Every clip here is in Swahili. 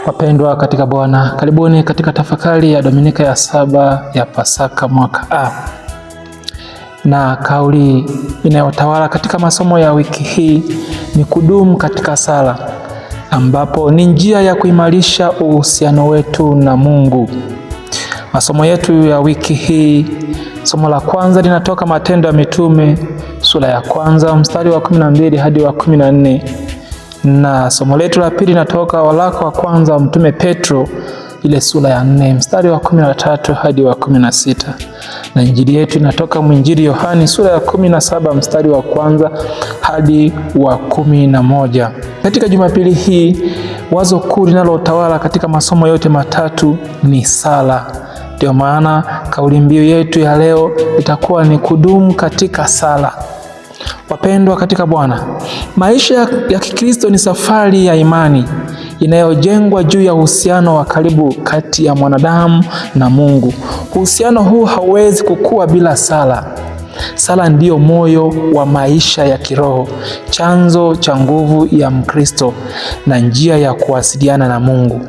Wapendwa katika Bwana, karibuni katika tafakari ya Dominika ya saba ya Pasaka mwaka A, na kauli inayotawala katika masomo ya wiki hii ni kudumu katika sala, ambapo ni njia ya kuimarisha uhusiano wetu na Mungu. Masomo yetu ya wiki hii, somo la kwanza linatoka Matendo ya Mitume sura ya kwanza mstari wa 12 hadi wa 14 na somo letu la pili natoka waraka wa kwanza wa Mtume Petro ile sura ya 4 mstari wa 13 hadi wa 16, na injili yetu inatoka mwinjili Yohani sura ya 17 mstari wa kwanza hadi wa 11. Katika Jumapili hii wazo kuu linalotawala katika masomo yote matatu ni sala. Ndio maana kauli mbiu yetu ya leo itakuwa ni kudumu katika sala. Wapendwa katika Bwana, maisha ya Kikristo ni safari ya imani inayojengwa juu ya uhusiano wa karibu kati ya mwanadamu na Mungu. Uhusiano huu hauwezi kukua bila sala. Sala ndiyo moyo wa maisha ya kiroho, chanzo cha nguvu ya Mkristo na njia ya kuwasiliana na Mungu.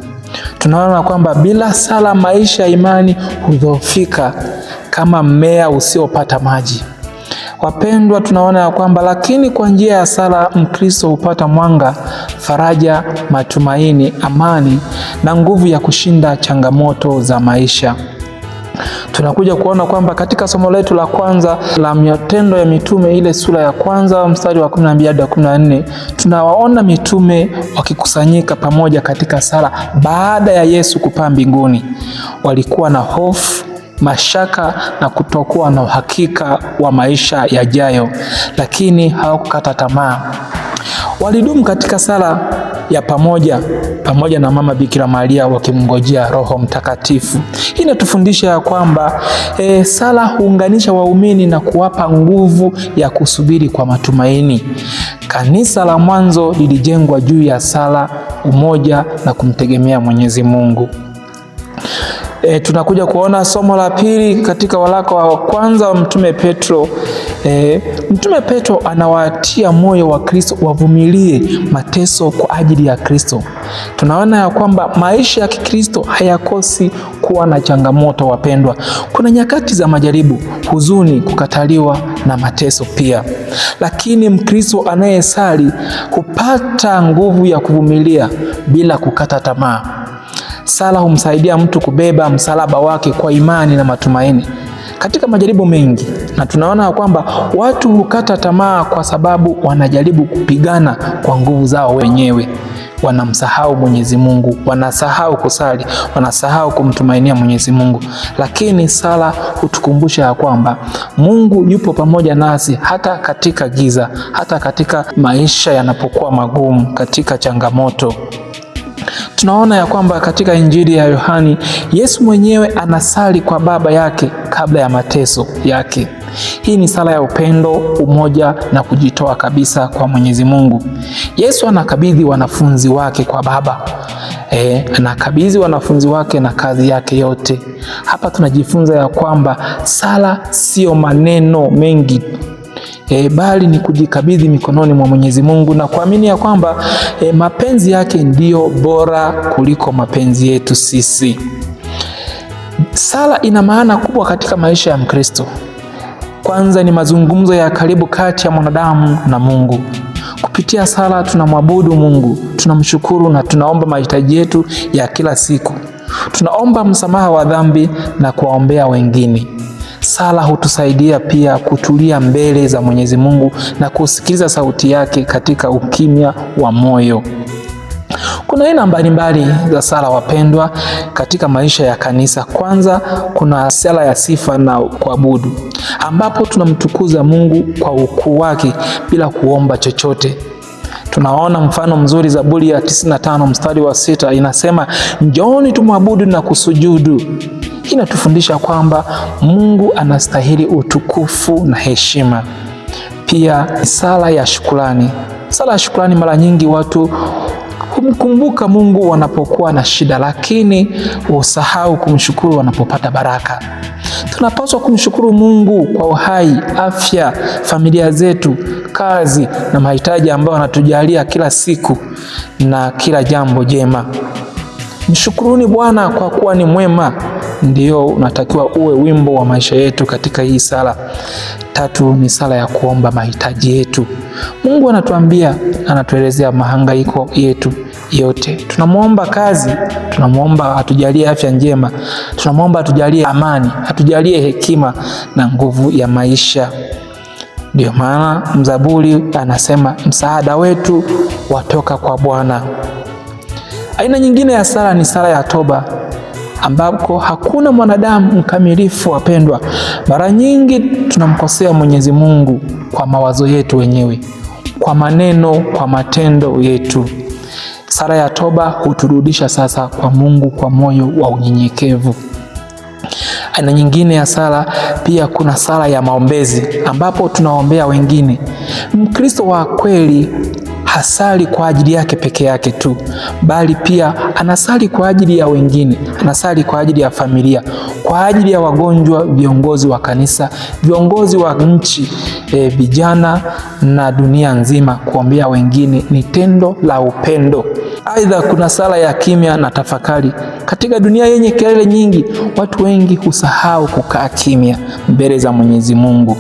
Tunaona kwamba bila sala maisha ya imani hudhoofika kama mmea usiopata maji. Wapendwa, tunaona ya kwamba lakini kwa njia ya sala Mkristo hupata mwanga, faraja, matumaini, amani na nguvu ya kushinda changamoto za maisha. Tunakuja kuona kwamba katika somo letu la kwanza la Matendo ya Mitume ile sura ya kwanza mstari wa 12 hadi 14, tunawaona mitume wakikusanyika pamoja katika sala baada ya Yesu kupaa mbinguni. Walikuwa na hofu, mashaka na kutokuwa na uhakika wa maisha yajayo, lakini hawakukata tamaa. Walidumu katika sala ya pamoja pamoja na Mama Bikira Maria wakimngojea Roho Mtakatifu. Hii inatufundisha ya kwamba sala huunganisha waumini na kuwapa nguvu ya kusubiri kwa matumaini. Kanisa la mwanzo lilijengwa juu ya sala, umoja na kumtegemea Mwenyezi Mungu. Tunakuja kuona somo la pili katika waraka wa kwanza wa Mtume Petro. Mtume Petro anawatia moyo wa Kristo wavumilie mateso kwa ajili ya Kristo. Tunaona ya kwamba maisha ya Kikristo hayakosi kuwa na changamoto, wapendwa. Kuna nyakati za majaribu, huzuni, kukataliwa na mateso pia, lakini Mkristo anayesali hupata nguvu ya kuvumilia bila kukata tamaa. Sala humsaidia mtu kubeba msalaba wake kwa imani na matumaini katika majaribu mengi, na tunaona kwamba watu hukata tamaa kwa sababu wanajaribu kupigana kwa nguvu zao wenyewe. Wanamsahau Mwenyezi Mungu, wanasahau kusali, wanasahau kumtumainia Mwenyezi Mungu. Lakini sala hutukumbusha ya kwamba Mungu yupo pamoja nasi hata katika giza, hata katika maisha yanapokuwa magumu, katika changamoto. Tunaona ya kwamba katika Injili ya Yohani Yesu mwenyewe anasali kwa Baba yake kabla ya mateso yake. Hii ni sala ya upendo, umoja na kujitoa kabisa kwa Mwenyezi Mungu. Yesu anakabidhi wanafunzi wake kwa Baba. Anakabidhi wanafunzi wake na kazi yake yote. Hapa tunajifunza ya kwamba sala siyo maneno mengi bali ni kujikabidhi mikononi mwa Mwenyezi Mungu na kuamini ya kwamba mapenzi yake ndiyo bora kuliko mapenzi yetu sisi. Sala ina maana kubwa katika maisha ya Mkristo. Kwanza ni mazungumzo ya karibu kati ya mwanadamu na Mungu. Kupitia sala tunamwabudu Mungu, tunamshukuru na tunaomba mahitaji yetu ya kila siku. Tunaomba msamaha wa dhambi na kuwaombea wengine. Sala hutusaidia pia kutulia mbele za Mwenyezi Mungu na kusikiliza sauti yake katika ukimya wa moyo. Kuna aina mbalimbali za sala, wapendwa, katika maisha ya kanisa. Kwanza kuna sala ya sifa na kuabudu, ambapo tunamtukuza Mungu kwa ukuu wake bila kuomba chochote. Tunaona mfano mzuri Zaburi ya 95 mstari wa 6 inasema, njooni tumwabudu na kusujudu. Hii inatufundisha kwamba Mungu anastahili utukufu na heshima. Pia sala ya shukrani. Sala ya shukrani, mara nyingi watu humkumbuka Mungu wanapokuwa na shida, lakini husahau kumshukuru wanapopata baraka. Tunapaswa kumshukuru Mungu kwa uhai, afya, familia zetu, kazi na mahitaji ambayo anatujalia kila siku na kila jambo jema. Mshukuruni Bwana kwa kuwa ni mwema, ndio unatakiwa uwe wimbo wa maisha yetu katika hii sala. Tatu ni sala ya kuomba mahitaji yetu. Mungu anatuambia, anatuelezea mahangaiko yetu yote. Tunamwomba kazi, tunamwomba atujalie afya njema, tunamwomba atujalie amani, atujalie hekima na nguvu ya maisha. Ndiyo maana mzaburi anasema msaada wetu watoka kwa Bwana. Aina nyingine ya sala ni sala ya toba, ambako hakuna mwanadamu mkamilifu. Wapendwa, mara nyingi tunamkosea Mwenyezi Mungu kwa mawazo yetu wenyewe, kwa maneno, kwa matendo yetu. Sala ya toba huturudisha sasa kwa Mungu kwa moyo wa unyenyekevu. Aina nyingine ya sala pia kuna sala ya maombezi ambapo tunaombea wengine. Mkristo wa kweli hasali kwa ajili yake peke yake tu, bali pia anasali kwa ajili ya wengine, anasali kwa ajili ya familia, kwa ajili ya wagonjwa, viongozi wa kanisa, viongozi wa nchi, vijana na dunia nzima. Kuombea wengine ni tendo la upendo. Aidha, kuna sala ya kimya na tafakari. Katika dunia yenye kelele nyingi, watu wengi husahau kukaa kimya mbele za Mwenyezi Mungu.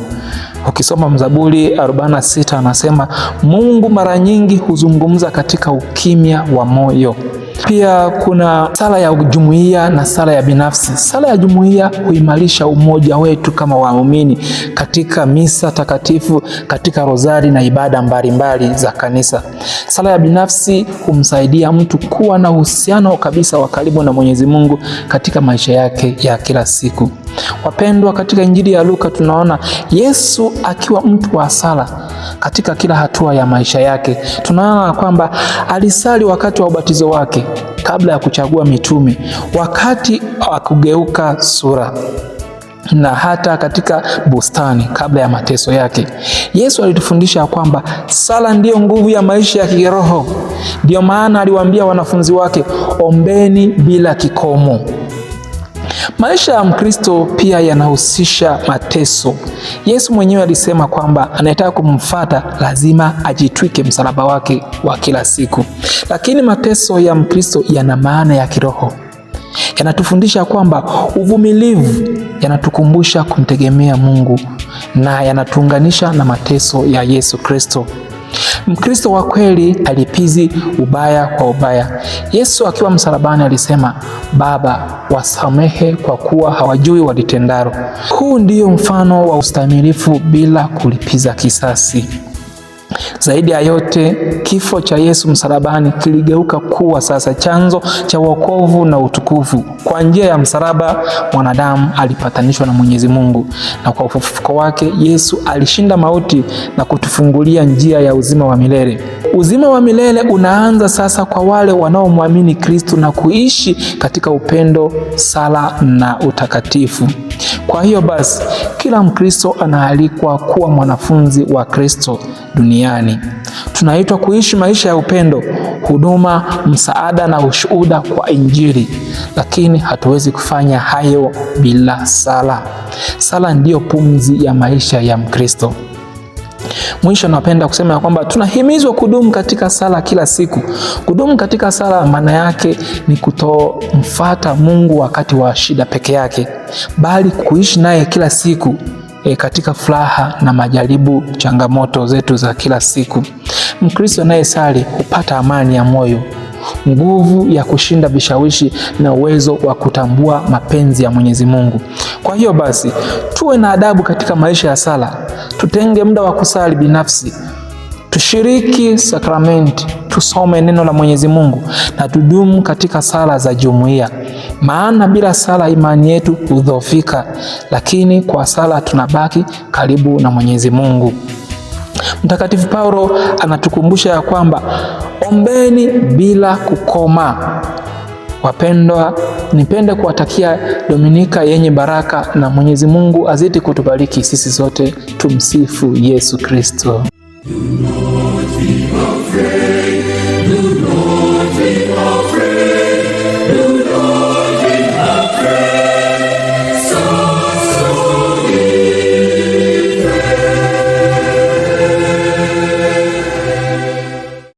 Ukisoma Mzaburi 46 anasema Mungu mara nyingi huzungumza katika ukimya wa moyo. Pia kuna sala ya jumuiya na sala ya binafsi. Sala ya jumuiya huimarisha umoja wetu kama waumini katika misa takatifu, katika rozari na ibada mbalimbali za kanisa. Sala ya binafsi humsaidia mtu kuwa na uhusiano kabisa wa karibu na Mwenyezi Mungu katika maisha yake ya kila siku. Wapendwa, katika Injili ya Luka tunaona Yesu akiwa mtu wa sala katika kila hatua ya maisha yake. Tunaona kwamba alisali wakati wa ubatizo wake, kabla ya kuchagua mitume, wakati wa kugeuka sura na hata katika bustani kabla ya mateso yake. Yesu alitufundisha kwamba sala ndiyo nguvu ya maisha ya kiroho. Ndiyo maana aliwaambia wanafunzi wake, ombeni bila kikomo. Maisha ya Mkristo pia yanahusisha mateso. Yesu mwenyewe alisema kwamba anayetaka kumfuata lazima ajitwike msalaba wake wa kila siku. Lakini mateso ya Mkristo yana maana ya kiroho, yanatufundisha kwamba uvumilivu, yanatukumbusha kumtegemea Mungu na yanatuunganisha na mateso ya Yesu Kristo. Mkristo wa kweli alipizi ubaya kwa ubaya. Yesu akiwa msalabani alisema, Baba, wasamehe kwa kuwa hawajui walitendalo. Huu ndiyo mfano wa ustahimilifu bila kulipiza kisasi. Zaidi ya yote, kifo cha Yesu msalabani kiligeuka kuwa sasa chanzo cha wokovu na utukufu. Kwa njia ya msalaba, mwanadamu alipatanishwa na Mwenyezi Mungu, na kwa ufufuko wake Yesu alishinda mauti na kutufungulia njia ya uzima wa milele. Uzima wa milele unaanza sasa kwa wale wanaomwamini Kristo na kuishi katika upendo, sala na utakatifu. Kwa hiyo basi, kila Mkristo anaalikwa kuwa mwanafunzi wa Kristo duniani. Tunaitwa kuishi maisha ya upendo, huduma, msaada na ushuhuda kwa Injili, lakini hatuwezi kufanya hayo bila sala. Sala ndiyo pumzi ya maisha ya Mkristo. Mwisho, napenda kusema ya kwamba tunahimizwa kudumu katika sala kila siku. Kudumu katika sala maana yake ni kutomfuata Mungu wakati wa shida peke yake, bali kuishi naye kila siku katika furaha na majaribu, changamoto zetu za kila siku. Mkristo anayesali hupata amani ya moyo, nguvu ya kushinda vishawishi na uwezo wa kutambua mapenzi ya Mwenyezi Mungu. Kwa hiyo basi, tuwe na adabu katika maisha ya sala, tutenge muda wa kusali binafsi, tushiriki sakramenti, tusome neno la Mwenyezi Mungu na tudumu katika sala za jumuiya. Maana bila sala imani yetu hudhoofika, lakini kwa sala tunabaki karibu na Mwenyezi Mungu. Mtakatifu Paulo anatukumbusha ya kwamba ombeni bila kukoma. Wapendwa, nipende kuwatakia Dominika yenye baraka na Mwenyezi Mungu azidi kutubariki sisi sote. Tumsifu Yesu Kristo.